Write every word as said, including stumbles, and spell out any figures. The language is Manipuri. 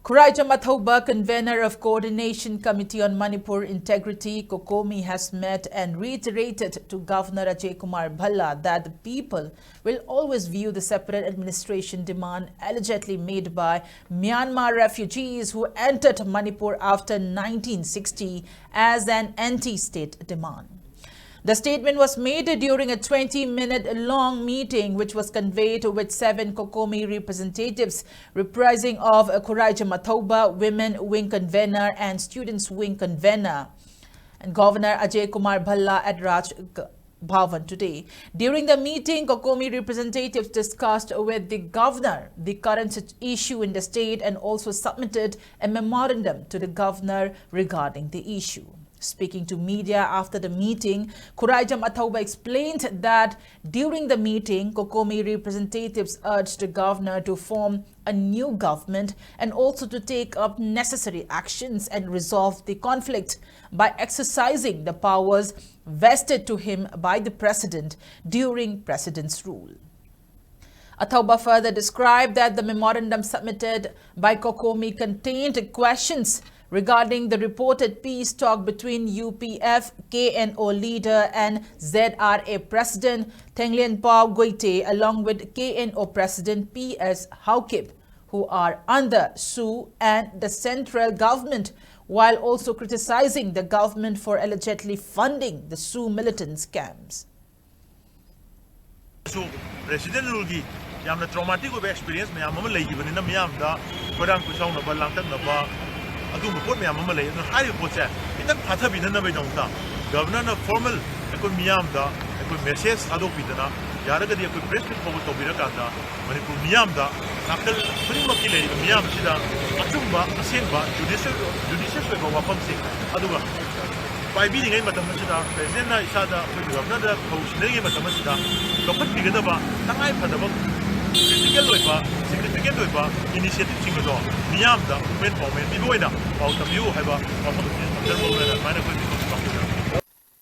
Khuraijam Athouba, convener of Coordination Committee on Manipur Integrity, COCOMI, has met and reiterated to Governor Ajay Kumar Bhalla that the people will always view the separate administration demand allegedly made by Myanmar refugees who entered Manipur after nineteen sixty as an anti-state demand. The statement was made during a twenty-minute long meeting which was convened with seven COCOMI representatives, reprising of Khuraijam Athouba, Women Wing Convener and Students Wing Convener, and Governor Ajay Kumar Bhalla at Raj Bhavan today. During the meeting, COCOMI representatives discussed with the governor the current issue in the state and also submitted a memorandum to the governor regarding the issue. Speaking to media after the meeting, Khuraijam Athouba explained that during the meeting, COCOMI representatives urged the governor to form a new government and also to take up necessary actions and resolve the conflict by exercising the powers vested to him by the president during president's rule. Athouba further described that the memorandum submitted by COCOMI contained questions regarding the reported peace talk between U P F K N O leader and Z R A president Thenglienpao Goite, along with K N O president P S Haokip, who are under SoO and the central government, while also criticizing the government for allegedly funding the SoO militants' camps. ꯁꯨ ꯄ꯭ꯔꯦꯁꯤꯗꯦꯟ ꯔꯨꯜꯒꯤ ꯌꯥꯝꯅ ꯇ꯭ꯔꯣꯃꯥꯇꯤꯛ ꯑꯣꯏꯕ ꯑꯦꯛꯁꯄꯤꯔꯤꯌꯦꯟꯁ ꯃꯌꯥꯝ ꯑꯃ ꯂꯩꯈꯤꯕꯅꯤꯅ, ꯃꯤꯌꯥꯝꯗ ꯈꯣꯏꯔꯥꯡ ꯈꯣꯏꯁꯥꯎꯅꯕ, ꯂꯥꯡꯇꯛꯅꯕ, ꯑꯗꯨꯒꯨꯝꯕ ꯄꯣꯠ ꯃꯌꯥꯝ ꯑꯃ ꯂꯩ꯫ ꯑꯗꯨꯅ ꯍꯥꯏꯔꯤꯕ ꯄꯣꯠꯁꯦ ꯈꯤꯇꯪ ꯐꯥꯊꯕꯤꯅꯅꯕꯒꯤꯗꯃꯛꯇ ꯒꯚꯔꯅꯔꯅ ꯐꯣꯔꯃꯦꯜ ꯑꯩꯈꯣꯏ ꯃꯤꯌꯥꯝꯗ ꯑꯩꯈꯣꯏ ꯃꯦꯁꯦꯖ ꯊꯥꯗꯣꯛꯄꯤꯗꯅ, ꯌꯥꯔꯒꯗꯤ ꯑꯩꯈꯣꯏ ꯄ꯭ꯔꯦꯁ ꯃꯤꯠ ꯐꯥꯎꯕ ꯇꯧꯕꯤꯔꯀꯥꯟꯗ, ꯃꯅꯤꯄꯨꯔ ꯃꯤꯌꯥꯝꯗ, ꯅꯥꯀꯜ ꯈꯨꯗꯤꯡꯃꯛꯀꯤ ꯂꯩꯔꯤꯕ ꯃꯤꯌꯥꯝꯁꯤꯗ ꯑꯆꯨꯝꯕ, ꯑꯁꯦꯡꯕ, ꯖꯨꯗꯤꯁꯤꯌꯁ, ꯖꯨꯗꯤꯁꯤꯌꯁ ꯑꯣꯏꯕ ꯋꯥꯐꯝꯁꯤꯡ, ꯑꯗꯨꯒ ꯄꯥꯏꯕꯤꯔꯤꯉꯩ ꯃꯇꯝ ꯑꯁꯤꯗ, ꯄ꯭ꯔꯦꯁꯤꯗꯦꯟꯅ ꯏꯁꯥꯗ ꯑꯩꯈꯣꯏꯒꯤ ꯒꯚꯔꯅꯔꯗ ꯊꯧ ꯁꯤꯟꯅꯔꯤꯉꯩ ꯃꯇꯝ ꯑꯁꯤꯗ ꯂꯧꯈꯠꯄꯤꯒꯗꯕ ꯇꯉꯥꯏ ꯐꯗꯕ, ꯀ꯭ꯔꯤꯇꯤꯀꯦꯜ ꯑꯣꯏꯕ, ꯁꯤꯒꯅꯤꯐꯤꯀꯦꯟ ꯑꯣꯏꯕ ꯏꯅꯤꯁꯤꯌꯦꯇꯤꯚꯁꯤꯡ ꯑꯗꯣ ꯃꯤꯌꯥꯝꯗ ꯃꯨꯚꯃꯦꯟ ꯄꯥꯎꯃꯦꯟ ꯄꯤꯕ ꯑꯣꯏꯅ ꯄꯥꯎ ꯇꯝꯕꯤꯌꯨ ꯍꯥꯏꯕ ꯋꯥꯐꯝ ꯑꯁꯤ ꯊꯝꯖꯔꯝꯕ ꯑꯣꯏꯅ ꯑꯗꯨꯃꯥꯏꯅ ꯑꯩꯈꯣꯏ